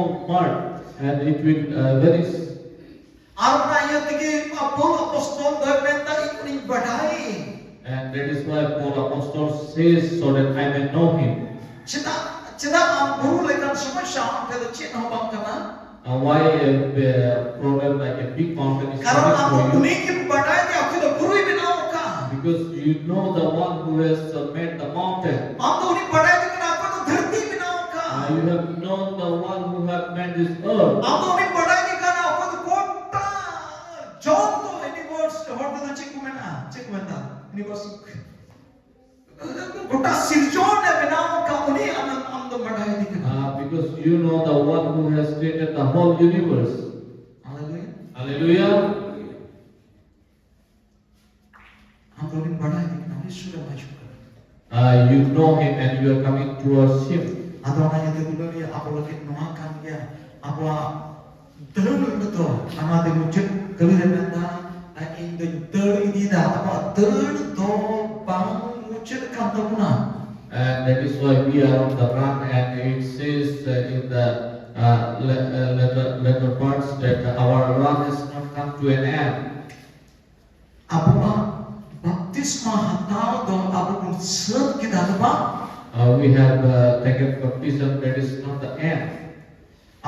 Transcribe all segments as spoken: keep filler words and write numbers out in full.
mud and it will uh, vanish. ᱟᱨ ᱚᱱᱟ ᱤᱭᱟᱹ ᱛᱮᱜᱮ ᱯᱟᱣᱞ ᱟᱯᱚᱥᱛᱚᱞ ᱫᱚᱭ ᱢᱮᱱᱫᱟ, ᱤᱧ ᱩᱱᱤᱧ ᱵᱟᱰᱟᱭ᱾ And that is why Paul Apostle says, so that I may know him. ᱪᱮᱫᱟᱜ ᱪᱮᱫᱟᱜ ᱟᱢ ᱵᱩᱨᱩ ᱞᱮᱠᱟᱱ ᱥᱚᱢᱚᱥᱥᱟ ᱟᱢ ᱴᱷᱮᱱ ᱫᱚ ᱪᱮᱫ ᱦᱚᱸ ᱵᱟᱝ ᱠᱟᱱᱟ? Uh, why a, a problem like a big mountain is ᱠᱟᱨᱚᱱ coming ᱟᱢ for ᱫᱚ you? ᱩᱱᱤ ᱜᱮᱢ ᱵᱟᱰᱟᱭ ᱡᱮ ᱚᱠᱚᱭ ᱫᱚ ᱵᱩᱨᱩᱭ ᱵᱮᱱᱟᱣ ᱟᱠᱟᱫ᱾ Because you know the one who has uh, made the mountain. ᱟᱢ ᱫᱚ ᱩᱱᱤ ᱵᱟᱰᱟᱭ ᱜᱮ ᱠᱟᱱᱟ ᱚᱠᱚᱭ ᱫᱚ ᱫᱷᱟᱹᱨᱛᱤ ᱵᱮᱱᱟᱣ ᱟᱠᱟᱫ᱾ Uh, you have known the one who have made this earth. ᱟᱢ ᱫᱚ ᱩᱱᱤ ᱵᱟᱰᱟᱭ ᱜᱮ ᱠᱟᱱᱟ ᱚᱠᱚᱭ ᱫᱚ ᱜᱚᱴᱟ ᱡᱚᱛᱚ ᱤᱭᱩᱱᱤᱵᱷᱟᱨᱥ, ᱦᱚᱲ ᱛᱮᱫᱚ ᱪᱮᱫ ᱠᱚ ᱢᱮᱱᱟ? ᱪᱮᱫ ᱠᱚ ᱢᱮᱱᱫᱟ? ᱤᱭᱩᱱᱤᱵᱷᱟᱨᱥ, ᱜᱚᱴᱟ ᱥᱤᱨᱡᱚᱱ ᱮ ᱵᱮᱱᱟᱣ ᱟᱠᱟᱫ ᱩᱱᱤ ᱟᱢ, ᱟᱢ ᱫᱚ ᱵᱟᱰᱟᱭ ᱜᱮ ᱠᱟᱱᱟ᱾ Uh, because you know the one who has created the whole universe. ᱦᱟᱞᱮᱞᱩᱭᱟ᱾ Hallelujah. ᱟᱢ ᱫᱚ ᱩᱱᱤᱢ ᱵᱟᱰᱟᱭ ᱜᱮ ᱠᱟᱱᱟ, ᱩᱱᱤ ᱥᱩᱨ ᱨᱮᱢ ᱦᱤᱡᱩᱜ ᱠᱟᱱᱟ᱾ Uh, you know him and you are coming towards him. ᱟᱫᱚ ᱚᱱᱟ ᱤᱭᱟᱹᱛᱮ ᱫᱩᱞᱟᱹᱲᱤᱭᱟᱹ ᱟᱵᱚ ᱞᱟᱹᱜᱤᱫ ᱱᱚᱣᱟ ᱠᱟᱱ ᱜᱮᱭᱟ ᱟᱵᱚᱣᱟᱜ ᱫᱟᱹᱲ ᱫᱚ᱾ ᱚᱱᱟ ᱫᱚ ᱢᱩᱪᱟᱹᱫ ᱠᱟᱹᱢᱤ ᱨᱮ ᱢᱮᱱᱫᱟ, ᱤᱧ ᱫᱚᱧ ᱫᱟᱹᱲ ᱤᱫᱤᱭᱮᱫᱟ᱾ ᱟᱵᱚᱣᱟᱜ ᱫᱟᱹᱲ ᱫᱚ ᱵᱟᱝ ᱢᱩᱪᱟᱹᱫ ᱠᱟᱱ ᱛᱟᱵᱚᱱᱟ᱾ And that is why we are on the run, and it says uh, in the uh, le- uh, letter, letter parts that our run has not come to an end. ᱟᱵᱚᱣᱟᱜ ᱵᱟᱯᱛᱤᱥᱢᱟ ᱦᱟᱛᱟᱣ ᱫᱚ ᱟᱵᱚ ᱵᱚᱱ ᱥᱟᱹᱛ ᱠᱮᱫᱟ ᱫᱚ ᱵᱟᱝ? Uh, we have uh, taken baptism, that is not the end.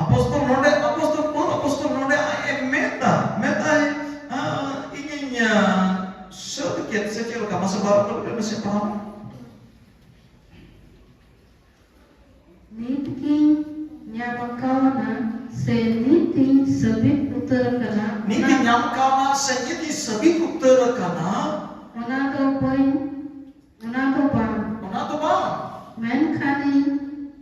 ᱟᱯᱚᱥᱛᱚᱞ ᱱᱚᱰᱮ, ᱟᱯᱚᱥᱛᱚᱞ ᱯᱟᱹᱣᱞ ᱟᱯᱚᱥᱛᱚᱞ ᱱᱚᱰᱮ ᱟᱡ ᱮ ᱢᱮᱱᱫᱟ, ᱢᱮᱱᱫᱟᱭ, ᱟᱸ, ᱤᱧᱤᱧ ᱟᱸ, ᱥᱟᱹᱛ ᱠᱮᱫ ᱥᱮ ᱪᱮᱫ ᱞᱮᱠᱟ? ᱢᱟᱥᱮ ᱵᱟᱨᱚ ᱠᱚ ᱞᱟᱹᱭ ᱢᱮᱥᱮ ᱯᱟᱲᱦᱟᱣ ᱢᱮ᱾ ᱱᱤᱛ ᱜᱤᱧ ᱧᱟᱢ ᱠᱟᱣᱱᱟ ᱥᱮ ᱱᱤᱛ ᱤᱧ ᱥᱟᱹᱵᱤᱛ ᱩᱛᱟᱹᱨ ᱟᱠᱟᱱᱟ᱾ ᱱᱤᱛ ᱤᱧ ᱧᱟᱢ ᱠᱟᱣᱱᱟ ᱥᱮ ᱱᱤᱛ ᱤᱧ ᱥᱟᱹᱵᱤᱛ ᱩᱛᱟᱹᱨ ᱟᱠᱟᱱᱟ᱾ ᱚᱱᱟ ᱫᱚ ᱵᱟᱹᱧ, ᱚᱱᱟ ᱫᱚ ᱵᱟᱝ᱾ ᱚᱱᱟ ᱫᱚ ᱵᱟᱝ᱾ ᱢᱮᱱᱠᱷᱟᱱ ᱤᱧ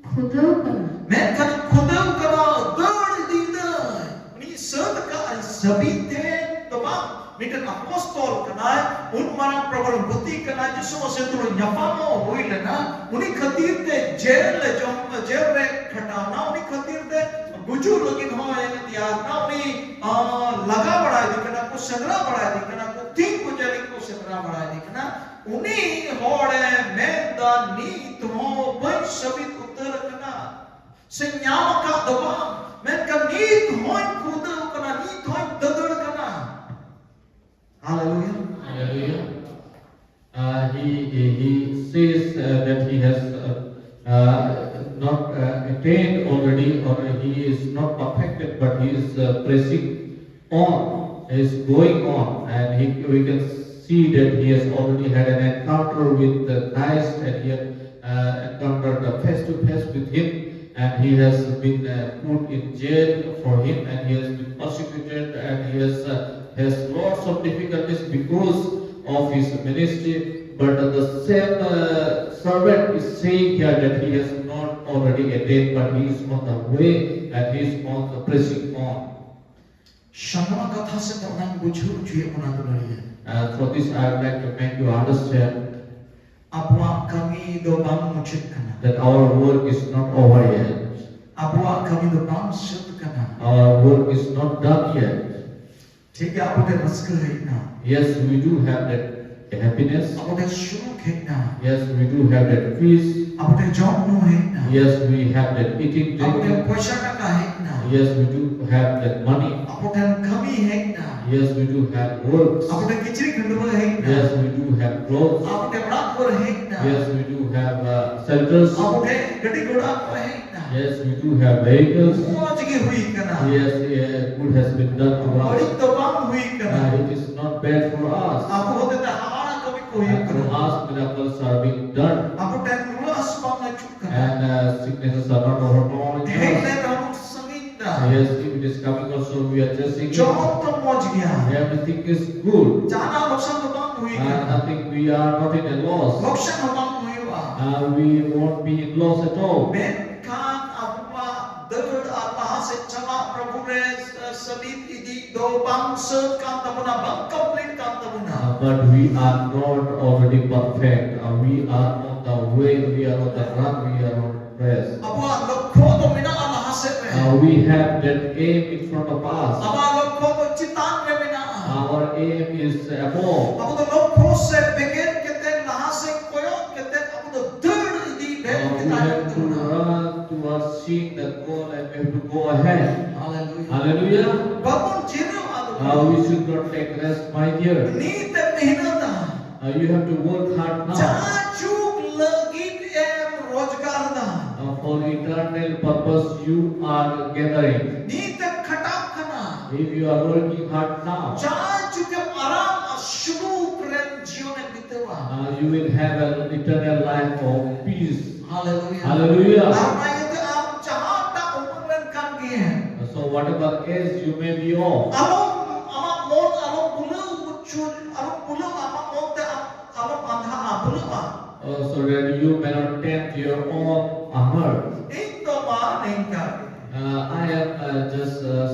ᱠᱷᱩᱫᱟᱹᱣ ᱠᱟᱱᱟ᱾ ᱢᱮᱱᱠᱷᱟᱱ ᱤᱧ ᱠᱷᱩᱫᱟᱹᱣ ᱠᱟᱱᱟ, ᱫᱟᱹᱲ ᱤᱫᱤᱭᱮᱫᱟᱹᱧ᱾ ᱩᱱᱤ ᱥᱟᱹᱛ ᱟᱠᱟᱫ ᱟᱭ ᱥᱟᱹᱵᱤᱛ ᱛᱮ ᱫᱚ ᱵᱟᱝ᱾ ᱢᱤᱫᱴᱮᱱ ᱟᱯᱚᱥᱛᱚᱞ ᱠᱟᱱᱟᱭ, ᱩᱱ ᱢᱟᱨᱟᱝ ᱯᱨᱚᱵᱷᱩ ᱨᱮᱱ ᱜᱩᱛᱤ ᱠᱟᱱᱟᱭ, ᱡᱤᱥᱩ ᱢᱟᱥᱤ ᱛᱩᱞᱩᱡ ᱧᱟᱯᱟᱢᱚᱜ ᱦᱩᱭ ᱞᱮᱱᱟ᱾ ᱩᱱᱤ ᱠᱷᱟᱹᱛᱤᱨ ᱛᱮ ᱡᱮᱞ ᱞᱮ ᱡᱚᱢ, ᱡᱮᱞ ᱨᱮ ᱠᱷᱟᱴᱟᱣᱱᱟ᱾ ᱩᱱᱤ ᱠᱷᱟᱹᱛᱤᱨ ᱛᱮ ᱜᱩᱡᱩᱜ ᱞᱟᱹᱜᱤᱫ ᱦᱚᱸ ᱛᱮᱭᱟᱨ ᱮᱱᱟ᱾ ᱩᱱᱤ, ᱟᱸ, ᱞᱟᱜᱟ ᱵᱟᱲᱟᱭᱮᱫᱮ ᱠᱟᱱᱟ ᱠᱚ, ᱥᱮᱸᱫᱽᱨᱟ ᱵᱟᱲᱟᱭᱮᱫᱮ ᱠᱟᱱᱟ ᱠᱚ, ᱛᱤᱱ ᱠᱚ ᱡᱟᱹᱱᱤᱡ ᱠᱚ ᱥᱮᱸᱫᱽᱨᱟ ᱵᱟᱲᱟᱭᱮᱫᱮ ᱠᱟᱱᱟ᱾ ᱩᱱᱤ ᱦᱚᱲᱮ ᱢᱮᱱᱫᱟ, ᱱᱤᱛ ᱦᱚᱸ ᱵᱟᱹᱧ ᱥᱟᱹᱵᱤᱛ ᱩᱛᱟᱹᱨ ᱟᱠᱟᱱᱟ᱾ ᱥᱮ ᱧᱟᱢ ᱟᱠᱟᱫ ᱫᱚ ᱵᱟᱝ, ᱢᱮᱱᱠᱷᱟᱱ ᱱᱤᱛ ᱦᱚᱸᱧ ᱠᱷᱩᱫᱟᱹᱣ ᱠᱟᱱᱟ, ᱱᱤᱛ ᱦᱚᱸᱧ ᱫᱟᱹᱫᱟᱹᱲ ᱠᱟᱱᱟ᱾ Hallelujah. Hallelujah. Uh, he, he says uh, that he has uh, uh, not uh, attained already, or he is not perfected, but he is uh, pressing on, is going on, and he, we can see that he has already had an encounter with uh, Christ, and he had uh, encountered uh, face to face with him, and he has been uh, put in jail for him, and he has been persecuted, and he has uh, has lots of difficulties because of his ministry. But uh, the same uh, servant is saying here that he has not already attained, but he is on the way and he is on the pressing on. ᱥᱟᱱᱟᱢ ᱠᱟᱛᱷᱟ ᱥᱮᱫ ᱚᱱᱟᱧ ᱵᱩᱡᱷᱟᱹᱣ ᱦᱚᱪᱚᱭᱮᱫ ᱵᱚᱱᱟ ᱫᱩᱞᱟᱹᱲᱤᱭᱟᱹ᱾ Uh, for this, I would like to make you understand ᱟᱵᱚᱣᱟᱜ ᱠᱟᱹᱢᱤ ᱫᱚ ᱵᱟᱝ ᱢᱩᱪᱟᱹᱫ ᱠᱟᱱᱟ᱾ That our work is not over yet. ᱟᱵᱚᱣᱟᱜ ᱠᱟᱹᱢᱤ ᱫᱚ ᱵᱟᱝ ᱥᱟᱹᱛ ᱠᱟᱱᱟ᱾ Our work is not done yet. ᱴᱷᱤᱠ ᱜᱮᱭᱟ, ᱟᱵᱚ ᱴᱷᱮᱱ ᱨᱟᱹᱥᱠᱟᱹ ᱦᱮᱡ ᱮᱱᱟ᱾ Yes, we do have that happiness. ᱟᱵᱚ ᱴᱷᱮᱱ ᱥᱩᱠ ᱦᱮᱡ ᱮᱱᱟ᱾ Yes, we do have that peace. ᱟᱵᱚ ᱴᱷᱮᱱ ᱡᱚᱢ ᱧᱩ ᱦᱮᱡ ᱮᱱᱟ᱾ Yes, we have that eating, ᱟᱵᱚ ᱴᱷᱮᱱ ᱫᱨᱤᱝᱠᱤᱝ. ᱯᱚᱭᱥᱟ ᱴᱟᱠᱟ ᱦᱮᱡ ᱮᱱᱟ᱾ Yes, we do have that money. ᱟᱵᱚ ᱴᱷᱮᱱ ᱠᱟᱹᱢᱤ ᱦᱮᱡ ᱮᱱᱟ᱾ Yes, we do have works. ᱟᱵᱚ ᱴᱷᱮᱱ ᱠᱤᱪᱨᱤᱡ ᱠᱷᱟᱹᱰᱣᱟᱹ ᱦᱮᱡ ᱮᱱᱟ᱾ Yes, we do have clothes. ᱟᱵᱚ ᱴᱷᱮᱱ ᱚᱲᱟᱜ ᱫᱩᱣᱟᱹᱨ ᱦᱮᱡ ᱮᱱᱟ᱾ Yes, we do have uh, shelters. ᱟᱵᱚ ᱴᱷᱮᱱ ᱜᱟᱹᱰᱤ ᱜᱷᱚᱲᱟ ᱠᱚ ᱦᱮᱡ ᱮᱱᱟ᱾ Yes, we do have vehicles. ᱢᱚᱡᱽ ᱜᱮ ᱦᱩᱭ ᱠᱟᱱᱟ᱾ Yes, uh, good has been done to us. ᱵᱟᱹᱲᱤᱡ ᱫᱚ ᱵᱟᱝ ᱦᱩᱭ ᱠᱟᱱᱟ᱾ Uh, it is not bad for us. ᱟᱵᱚ ᱦᱚᱛᱮᱛᱮ ᱦᱟᱦᱟᱲᱟ ᱠᱟᱹᱢᱤ ᱠᱚ ᱦᱩᱭᱩᱜ And ᱠᱟᱱᱟ᱾ Through us, miracles are being done. ᱟᱵᱚ ᱴᱷᱮᱱ ᱨᱩᱣᱟᱹ ᱦᱟᱹᱥᱩ ᱵᱟᱝ ᱦᱤᱡᱩᱜ ᱠᱟᱱᱟ᱾ And uh, sicknesses are not overpowering ᱦᱮᱡ us. ᱞᱮᱱ ᱨᱮᱦᱚᱸ ᱵᱚᱱ ᱥᱟᱺᱜᱤᱧ ᱫᱟ᱾ Yes, if it is coming also, we are chasing it. ᱡᱚᱛᱚ ᱢᱚᱡᱽ ᱜᱮᱭᱟ᱾ Everything is good. ᱡᱟᱦᱟᱱᱟᱜ ᱞᱚᱠᱥᱟᱱ ᱫᱚ ᱵᱟᱝ ᱦᱩᱭ ᱠᱟᱱᱟ᱾ And nothing, we are not in a loss. ᱞᱚᱠᱥᱟᱱ ᱦᱚᱸ ᱵᱟᱝ ᱦᱩᱭᱩᱜᱼᱟ᱾ Uh, we won't be in loss at all. ᱢᱮᱱᱠᱷᱟᱱ ᱟᱵᱚᱣᱟᱜ ᱫᱟᱹᱲ ᱟᱨ ᱞᱟᱦᱟ ᱥᱮᱫ ᱪᱟᱞᱟᱜ ᱯᱨᱚᱵᱷᱩ ᱨᱮ ᱥᱟᱹᱢᱤᱯ ᱤᱫᱤ ᱫᱚ ᱵᱟᱝ ᱥᱟᱹᱛ ᱠᱟᱱ ᱛᱟᱵᱚᱱᱟ, ᱵᱟᱝ complete ᱠᱟᱱ ᱛᱟᱵᱚᱱᱟ᱾ Uh, but we are not already perfect. Uh, we are on the way, we are on the run, we are on race. ᱟᱵᱚᱣᱟᱜ ᱞᱚᱠᱠᱷᱚ ᱫᱚ ᱢᱮᱱᱟᱜᱼᱟ ᱞᱟᱦᱟ ᱥᱮᱫ ᱨᱮ᱾ Uh, we have that aim in front of us. ᱟᱵᱚᱣᱟᱜ ᱞᱚᱠᱠᱷᱚ ᱫᱚ ᱪᱮᱛᱟᱱ ᱨᱮ ᱢᱮᱱᱟᱜᱼᱟ᱾ Our aim is above. ᱟᱵᱚ ᱫᱚ ᱞᱚᱠᱠᱷᱚ ᱥᱮᱫ ᱵᱮᱸᱜᱮᱫ ᱠᱟᱛᱮ, ᱞᱟᱦᱟ ᱥᱮᱫ ᱠᱚᱭᱚᱜ ᱠᱟᱛᱮ ᱟᱵᱚ ᱫᱚ ᱫᱟᱹᱲ ᱤᱫᱤ ᱰᱷᱮᱨ Uh, we ᱤᱫᱤ have to ᱛᱟᱦᱮᱱ ᱛᱟᱵᱚᱱᱟ᱾ Run towards Seeing the goal and we have to go ahead. Hallelujah. Hallelujah. ᱵᱟᱵᱚᱱ ᱡᱤᱨᱟᱹᱜᱼᱟ, ᱫᱚ ᱵᱟᱝ᱾ Uh, we should not take rest, my dear. ᱱᱤᱛ ᱮᱢ ᱢᱮᱦᱱᱚᱛᱟ᱾ Uh, you have to work hard now. ᱡᱟᱦᱟᱸ ᱡᱩᱜᱽ ᱞᱟᱹᱜᱤᱫ ᱮᱢ ᱨᱳᱡᱽᱜᱟᱨ ᱫᱟ᱾ Uh, for eternal purpose you are gathering. ᱱᱤᱛ ᱮᱢ ᱠᱷᱟᱴᱟᱜ ᱠᱟᱱᱟ᱾ If you are working hard now, ᱡᱟᱦᱟᱸ ᱡᱩᱜᱽ ᱮᱢ ᱟᱨᱟᱢ ᱟᱨ ᱥᱩᱞᱩᱠ ᱨᱮᱱ ᱡᱤᱭᱚᱱ ᱮᱢ ᱵᱤᱛᱟᱹᱣᱟ᱾ Uh, you will have an eternal life of peace. Hallelujah. Hallelujah. ᱟᱨ ᱚᱱᱟ ᱤᱭᱟᱹᱛᱮ ᱟᱢ ᱡᱟᱦᱟᱸᱴᱟᱜ ᱩᱢᱮᱨ ᱨᱮᱱ ᱠᱟᱱ ᱜᱮ, So whatever age you may be of, ᱟᱞᱚᱢ, ᱟᱢᱟᱜ ᱢᱚᱱ ᱟᱞᱚᱢ ᱵᱩᱞᱟᱹᱣ ᱦᱚᱪᱚ, ᱟᱞᱚᱢ ᱵᱩᱞᱟᱹᱣ, ᱟᱢᱟᱜ ᱢᱚᱱ ᱛᱮ ᱟᱢ ᱟᱞᱚᱢ ᱟᱸᱫᱷᱟᱜᱼᱟ, ᱵᱩᱞᱟᱹᱣᱟ᱾ Uh, so that you may not tempt your own heart. ᱤᱧ ᱫᱚ ᱢᱟ ᱱᱤᱝᱠᱟ ᱜᱮ᱾ Uh, I am, uh, just, uh,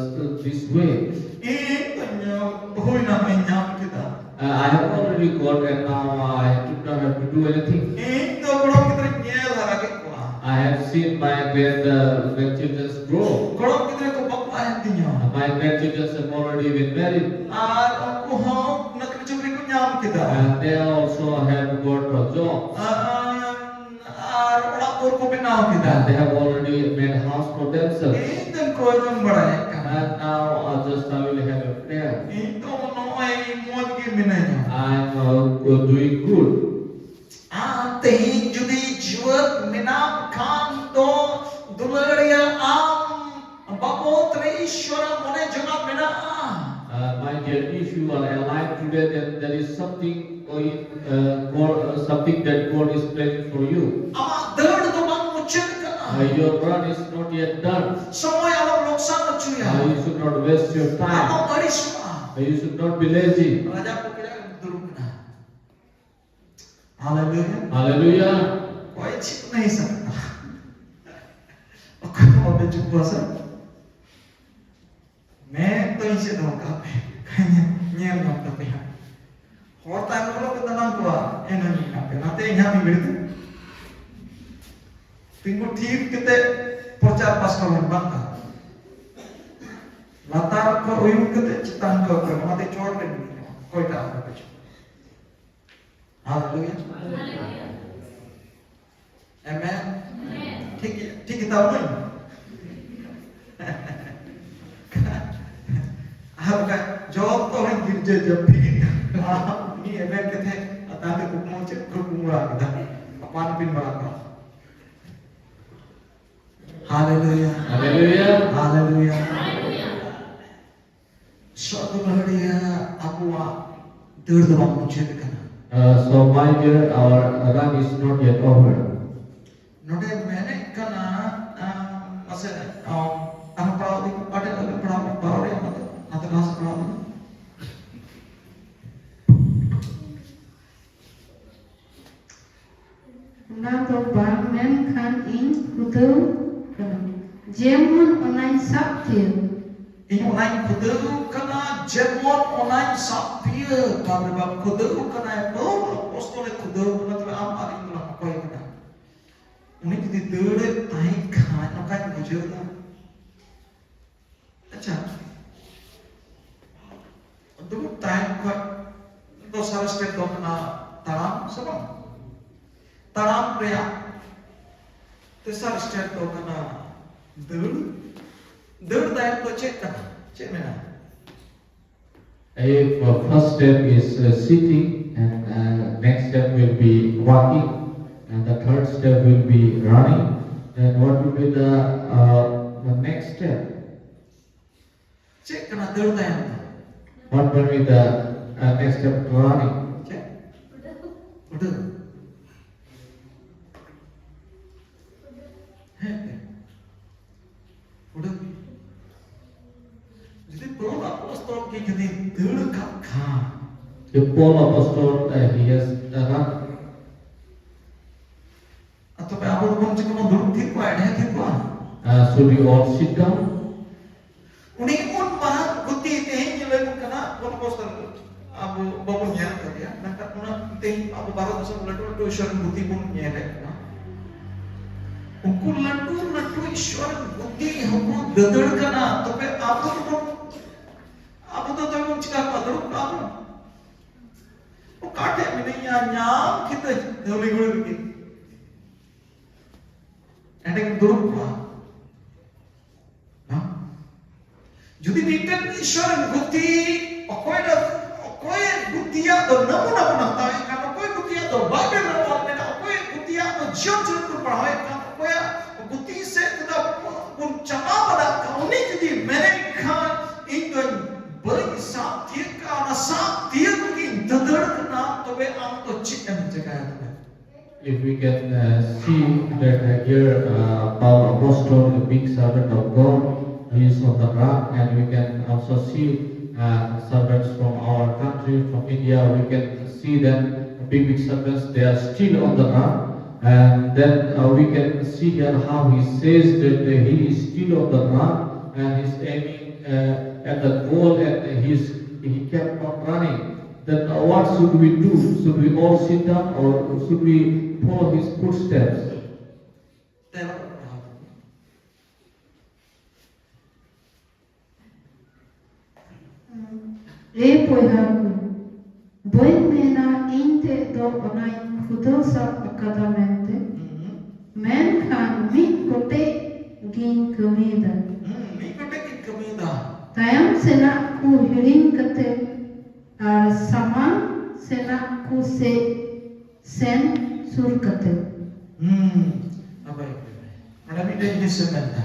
this way. ᱤᱧ ᱫᱚ ᱧᱟᱢ, ᱦᱩᱭᱱᱟ, ᱤᱧ ᱧᱟᱢ ᱠᱮᱫᱟ᱾ Uh, I have already got and now I do not have to do anything. ᱤᱧ ᱫᱚ ᱜᱚᱲᱚᱢ ᱜᱤᱫᱽᱨᱟᱹᱧ ᱧᱮᱞ ᱦᱟᱨᱟ ᱠᱮᱫ ᱠᱚᱣᱟ᱾ I have seen my grand, uh, grandchildren grow. ᱜᱚᱲᱚᱢ ᱜᱤᱫᱽᱨᱟᱹ ᱠᱚ ᱵᱟᱯᱞᱟᱭᱮᱱ ᱛᱤᱧᱟ᱾ My grandchildren have already been married. ᱟᱨ ᱩᱱᱠᱩ ᱦᱚᱸ ᱱᱚᱠᱨᱤ ᱪᱟᱹᱠᱨᱤ ᱠᱚ ᱧᱟᱢ ᱠᱮᱫᱟ᱾ And they also have got a job. ᱟᱨ, ᱟᱨ ᱚᱲᱟᱜ ᱫᱩᱣᱟᱹᱨ ᱠᱚ ᱵᱮᱱᱟᱣ ᱠᱮᱫᱟ᱾ And they have already made house for themselves. ᱤᱧ ᱫᱚᱧ ᱠᱚᱭ ᱡᱚᱝ ᱵᱟᱲᱟᱭᱮᱫ ᱠᱟᱱᱟ᱾ And now, uh, just I will have a prayer. ᱤᱧ ᱫᱚ ᱱᱚᱜᱼᱚᱭ ᱢᱚᱡᱽ ᱜᱮ ᱢᱤᱱᱟᱹᱧᱟ᱾ I'm, uh, doing good. ᱟᱢ ᱛᱮᱦᱮᱧ ᱡᱩᱫᱤ ᱡᱤᱣᱮᱫ ᱢᱮᱱᱟᱢ ᱠᱷᱟᱱ ᱫᱚ ᱫᱩᱞᱟᱹᱲᱤᱭᱟᱹ ᱟᱢ ᱵᱟᱵᱚᱫ ᱨᱮ ᱤᱥᱣᱚᱨᱟᱜ ᱢᱚᱱᱮ ᱡᱚᱜᱟᱣ ᱢᱮᱱᱟᱜᱼᱟ᱾ Uh, my dear, if you are alive today, then there is something, uh, God, uh, something that God is planning for you. ᱟᱢᱟᱜ ᱫᱟᱹᱲ ᱫᱚ ᱵᱟᱝ ᱢᱩᱪᱟᱹᱫ ᱠᱟᱱᱟ᱾ Uh, your run is not yet done. ᱥᱚᱢᱚᱭ ᱟᱞᱚᱢ ᱞᱚᱠᱥᱟᱱ ᱦᱚᱪᱚᱭᱟ᱾ Uh, you should not waste your time. ᱟᱞᱚᱢ ᱟᱹᱲᱤᱥᱚᱜᱼᱟ᱾ Uh, you should not be lazy. ᱨᱟᱡᱟ ᱠᱚ ᱠᱚᱭᱚᱜ ᱫᱩᱲᱩᱵ ᱠᱟᱱᱟ᱾ Hallelujah. Hallelujah. कोई छीन नहीं सकता। ᱚᱠᱚᱭ ᱦᱚᱸ ᱵᱟᱯᱮ ᱪᱩᱯᱩᱜᱼᱟ ᱥᱮ? ᱢᱮᱫ ᱫᱚ ᱤᱧ ᱥᱮᱫ ᱫᱚᱦᱚ ᱠᱟᱜ ᱯᱮ᱾ ᱧᱮᱞ ᱧᱟᱢ ᱛᱟᱯᱮᱭᱟ᱾ ᱦᱚᱲ ᱛᱟᱭᱱᱚᱢ ᱨᱮ ᱯᱮ ᱫᱟᱱᱟᱝ ᱠᱚᱣᱟ, ᱮᱱ ᱦᱚᱸ ᱧᱮᱞ ᱧᱟᱢ ᱯᱮ᱾ ᱱᱟᱛᱮ ᱤᱧ ᱦᱟᱸᱜ ᱢᱤᱫ ᱜᱷᱟᱹᱲᱤᱡ ᱛᱮ ᱛᱤᱸᱜᱩ ᱛᱷᱤᱨ ᱠᱟᱛᱮ ᱯᱨᱚᱪᱟᱨ ᱯᱟᱥᱴᱟ ᱵᱚᱱ ᱵᱟᱝ ᱠᱟᱱᱟ᱾ ᱞᱟᱛᱟᱨ ᱠᱷᱚᱱ ᱩᱭᱩᱝ ᱠᱟᱛᱮ ᱪᱮᱛᱟᱱ ᱠᱚ ᱚᱠᱚᱭ, ᱚᱱᱟᱛᱮ ᱪᱚᱴ ᱨᱮ ᱢᱮᱱᱟᱜᱼᱟ, ᱚᱠᱚᱭᱴᱟᱜ ᱦᱚᱸ ᱵᱟᱯᱮ ᱪᱩᱯᱩᱜᱼᱟ᱾ Hallelujah. Amen. ᱴᱷᱤᱠ ᱜᱮᱭᱟ, ᱴᱷᱤᱠ ᱜᱮᱛᱟ ᱵᱚᱱᱟᱹᱧ᱾ ᱟᱨ ᱵᱟᱠᱷᱟᱡ ᱡᱚᱛᱚ ᱦᱚᱲ ᱜᱤᱨᱡᱟᱹ ᱡᱟᱹᱯᱤᱫ᱾ ᱩᱱᱤ ᱮᱵᱷᱮᱱ ᱠᱟᱛᱮ ᱛᱟᱦᱞᱮ ᱠᱩᱠᱢᱩ ᱪᱮᱫ ᱠᱚ ᱠᱩᱠᱢᱩ ᱵᱟᱲᱟ ᱠᱮᱫᱟ? ᱟᱯᱟᱱ ᱟᱹᱯᱤᱱ ᱵᱟᱲᱟ ᱠᱚ᱾ ᱦᱟᱞᱮᱞᱩᱭᱟ᱾ ᱦᱟᱞᱮᱞᱩᱭᱟ᱾ ᱦᱟᱞᱮᱞᱩᱭᱟ᱾ ᱥᱚᱜ ᱫᱩᱞᱟᱹᱲᱤᱭᱟᱹ, ᱟᱵᱚᱣᱟᱜ ᱫᱟᱹᱲ ᱫᱚ ᱵᱟᱝ ᱢᱩᱪᱟᱹᱫ ᱟᱠᱟᱱᱟ᱾ Uh, so my dear, our run is not yet over. ᱱᱚᱰᱮ ᱢᱮᱱᱮᱫ ᱠᱟᱱᱟ, ᱟᱢ, ᱢᱟᱥᱮ, ᱟᱢ, ᱟᱨᱦᱚᱸ ᱯᱟᱲᱦᱟᱣ ᱤᱫᱤ, ᱚᱠᱟᱴᱟᱜ ᱵᱟᱵᱮᱱ ᱯᱟᱲᱦᱟᱣ, ᱯᱟᱲᱦᱟᱣ ᱨᱮᱭᱟᱜ ᱢᱟᱛᱚ, ᱚᱱᱟᱛᱮ ᱞᱟᱦᱟ ᱥᱮᱫ ᱯᱟᱲᱦᱟᱣ ᱤᱫᱤ᱾ ᱚᱱᱟ ᱫᱚ ᱵᱟᱝ, ᱢᱮᱱᱠᱷᱟᱱ ᱤᱧ ᱠᱷᱩᱫᱟᱹᱣ ᱠᱟᱱᱟ, ᱡᱮᱢᱚᱱ ᱚᱱᱟᱧ ᱥᱟᱵ ᱛᱷᱤᱨ᱾ ᱤᱧ ᱚᱱᱟᱧ ᱠᱷᱩᱫᱟᱹᱣ ᱠᱟᱱᱟ, ᱡᱮᱢᱚᱱ ᱚᱱᱟᱧ ᱥᱟᱵ ᱛᱷᱤᱨ᱾ ᱵᱟᱯ ᱨᱮ ᱵᱟᱯ, ᱠᱷᱩᱫᱟᱹᱣ ᱠᱟᱱᱟᱭ, ᱯᱟᱹᱣᱩᱞ ᱟᱯᱚᱥᱛᱚᱞᱮ ᱠᱷᱩᱫᱟᱹᱣ ᱠᱟᱱᱟ᱾ ᱛᱚᱵᱮ ᱟᱢ ᱟᱨ ᱤᱧ ᱫᱚᱞᱟᱝ ᱚᱠᱚᱭ ᱠᱟᱱᱟ? ᱩᱱᱤ ᱡᱩᱫᱤ ᱫᱟᱹᱲᱮᱫ ᱛᱟᱦᱮᱸ ᱠᱷᱟᱱ, ᱱᱚᱝᱠᱟᱧ ᱵᱩᱡᱷᱟᱹᱣ ᱮᱫᱟ᱾ ᱟᱪᱪᱷᱟ, ᱫᱩᱲᱩᱵ ᱛᱟᱦᱮᱱ ᱠᱷᱚᱱ ᱫᱚᱥᱟᱨ ᱥᱴᱮᱯ ᱫᱚ ᱠᱟᱱᱟ ᱛᱟᱲᱟᱢ, ᱥᱮ ᱵᱟᱝ? ᱛᱟᱲᱟᱢ ᱨᱮᱭᱟᱜ ᱛᱮᱥᱟᱨ ᱥᱴᱮᱯ ᱫᱚ ᱠᱟᱱᱟ ᱫᱟᱹᱲ᱾ ᱫᱟᱹᱲ ᱛᱟᱭᱚᱢ ᱫᱚ ᱪᱮᱫ ᱠᱟᱱᱟ? ᱪᱮᱫ ᱢᱮᱱᱟᱜᱼᱟ? If uh, first step is uh, sitting, and uh, next step will be walking, and the third step will be running, then what will be the, uh, the next step? ᱪᱮᱫ ᱠᱟᱱᱟ ᱫᱟᱹᱲ ᱛᱟᱭᱚᱢ ᱫᱚ? What will be the uh, next step? Running. ᱪᱮᱫ? ᱩᱰᱟᱹᱣ᱾ ᱦᱮᱸ ᱛᱮ᱾ ᱩᱰᱟᱹᱣ᱾ ᱡᱩᱫᱤ ᱯᱟᱹᱣᱩᱞ ᱟᱯᱚᱥᱛᱚᱞ ᱜᱮ ᱡᱩᱫᱤ ᱫᱟᱹᱲ ᱠᱟᱜ ᱠᱷᱟᱱ, If Paul apostle uh, he has uh, run, ᱟᱨ ᱛᱚᱵᱮ ᱟᱵᱚ ᱫᱚᱵᱚᱱ ᱪᱤᱠᱟᱹ ᱵᱚᱱ ᱫᱩᱲᱩᱵ ᱛᱷᱤᱨ ᱠᱚᱜᱼᱟ, ᱮᱰᱦᱮ ᱛᱷᱤᱨ ᱠᱚᱜᱼᱟ? uh, should we all sit down? ᱩᱱᱤ ᱩᱱ ᱢᱟᱨᱟᱝ ᱜᱩᱛᱤ ᱛᱮᱦᱮᱧ ᱧᱮᱞᱮ ᱠᱟᱱᱟ, ᱵᱚᱱ ᱟᱯᱚᱥᱛᱚᱞ ᱟᱵᱚ ᱵᱟᱵᱚᱱ ᱧᱮᱞ ᱠᱟᱫᱮᱭᱟ, ᱢᱮᱱᱠᱷᱟᱱ ᱚᱱᱟ ᱛᱮᱦᱮᱧ ᱟᱵᱚ ᱵᱷᱟᱨᱚᱛ ᱫᱤᱥᱚᱢ ᱞᱟᱹᱴᱩ ᱞᱟᱹᱴᱩ ᱤᱥᱚᱨ ᱨᱮᱱ ᱜᱩᱛᱤ ᱵᱚᱱ ᱧᱮᱞᱮᱫ ᱠᱚᱣᱟ᱾ ᱩᱱᱠᱩ ᱞᱟᱹᱴᱩ ᱞᱟᱹᱴᱩ ᱤᱥᱚᱨ ᱨᱮᱱ ᱜᱩᱛᱤ ᱦᱚᱸᱠᱚ ᱫᱟᱹᱫᱟᱹᱲ ᱠᱟᱱᱟ, ᱛᱚᱵᱮ ᱟᱵᱚ ᱫᱚᱵᱚᱱ, ᱟᱵᱚ ᱫᱚ ᱛᱚᱵᱮ ᱵᱚᱱ ᱪᱤᱠᱟ ᱠᱚᱣᱟ? ᱫᱩᱲᱩᱵ ᱠᱚᱜᱼᱟ ᱵᱚᱱ᱾ ᱚᱠᱟ ᱴᱷᱮᱡ ᱢᱮᱱᱟᱹᱧᱟ, ᱧᱟᱢ ᱠᱮᱫᱟᱹᱧ ᱫᱷᱟᱹᱣᱞᱤ ᱜᱩᱲᱟᱹ ᱨᱮᱜᱮ᱾ ᱫᱩᱲᱩᱵ ᱠᱚᱜᱼᱟ᱾ ᱵᱟᱝ? ᱡᱩᱫᱤ ᱢᱤᱫᱴᱮᱱ ᱤᱥᱚᱨ ᱮᱢ ᱜᱩᱛᱤ, ᱚᱠᱚᱭ ᱫᱚ, ᱚᱠᱚᱭ ᱜᱩᱛᱤᱭᱟᱜ ᱫᱚ ᱱᱟᱢᱩᱱᱟ ᱵᱚᱱ ᱦᱟᱛᱟᱣᱮᱫ ᱠᱟᱱ, ᱚᱠᱚᱭ ᱜᱩᱛᱤᱭᱟᱜ ᱫᱚ ᱵᱟᱭᱵᱮᱞ ᱨᱮ ᱚᱞ ᱢᱮᱱᱟᱜᱼᱟ, ᱚᱠᱚᱭ ᱜᱩᱛᱤᱭᱟᱜ ᱫᱚ ᱡᱤᱭᱚᱱ ᱪᱤᱨ ᱵᱚᱱ ᱯᱟᱲᱦᱟᱣᱮᱫ ᱠᱟᱱ, ᱚᱠᱚᱭᱟᱜ ᱜᱩᱛᱤ ᱥᱮᱫ ᱛᱮᱫᱚ ᱵᱚᱱ ᱪᱟᱞᱟᱣ ᱵᱟᱲᱟᱜ ᱠᱟᱱ, ᱩᱱᱤ ᱡᱩᱫᱤ ᱢᱮᱱᱮᱫ ᱠᱷᱟᱱ, "ᱤᱧ ᱫᱚᱧ ᱵᱟᱹᱧ ᱥᱟᱵ ᱛᱤᱭᱟᱹᱜ ᱠᱟᱜᱼᱟ, ᱚᱱᱟ ᱥᱟᱵ ᱛᱤᱭᱟᱹᱜ ᱞᱟᱹᱜᱤᱫ ᱤᱧ ᱫᱟᱹᱫᱟᱹᱲ ᱠᱟᱱᱟ", ᱛᱚᱵᱮ ᱟᱢ ᱫᱚ ᱪᱮᱫ ᱮᱢ ᱪᱮᱠᱟᱭᱟ ᱛᱚᱵᱮ? If we can uh, see that uh, here uh, Paul Apostle, a big servant of God, he is on the ground, and we can also see uh, servants from our country, from India, we can see them, big, big servants, they are still on the ground. And then uh, we can see here how he says that uh, he is still on the ground and he's aiming uh, at the goal and he's, he kept on running. Then uh, what should we do? Should we all sit down or should we follow his footsteps? ᱮ ᱵᱚᱭᱦᱟ ᱠᱚ, ᱵᱟᱹᱧ ᱢᱮᱱᱟ ᱤᱧ ᱛᱮᱫ ᱫᱚ ᱚᱱᱟᱧ ᱠᱷᱩᱫᱟᱹᱣ ᱥᱟᱵ ᱟᱠᱟᱫᱟ ᱢᱮᱱᱛᱮ, ᱢᱮᱱᱠᱷᱟᱱ ᱢᱤᱫ ᱠᱚᱴᱮᱡ ᱜᱤᱧ ᱠᱟᱹᱢᱤᱭᱮᱫᱟ᱾ ᱦᱩᱸ, ᱢᱤᱫ ᱠᱚᱴᱮᱡ ᱜᱤᱧ ᱠᱟᱹᱢᱤᱭᱮᱫᱟ᱾ ᱛᱟᱭᱚᱢ ᱥᱮᱱᱟᱜ ᱠᱚ ᱦᱤᱲᱤᱧ ᱠᱟᱛᱮ ᱟᱨ ᱥᱟᱢᱟᱝ ᱥᱮᱱᱟᱜ ᱠᱚ ᱥᱮᱫ ᱥᱮᱱ ᱥᱩᱨ ᱠᱟᱛᱮ᱾ ᱦᱩᱸ, ᱱᱟᱯᱟᱭ ᱜᱮ᱾ ᱱᱚᱰᱮ ᱢᱤᱫᱴᱮᱱ ᱡᱤᱱᱤᱥ ᱮ ᱢᱮᱱᱫᱟ,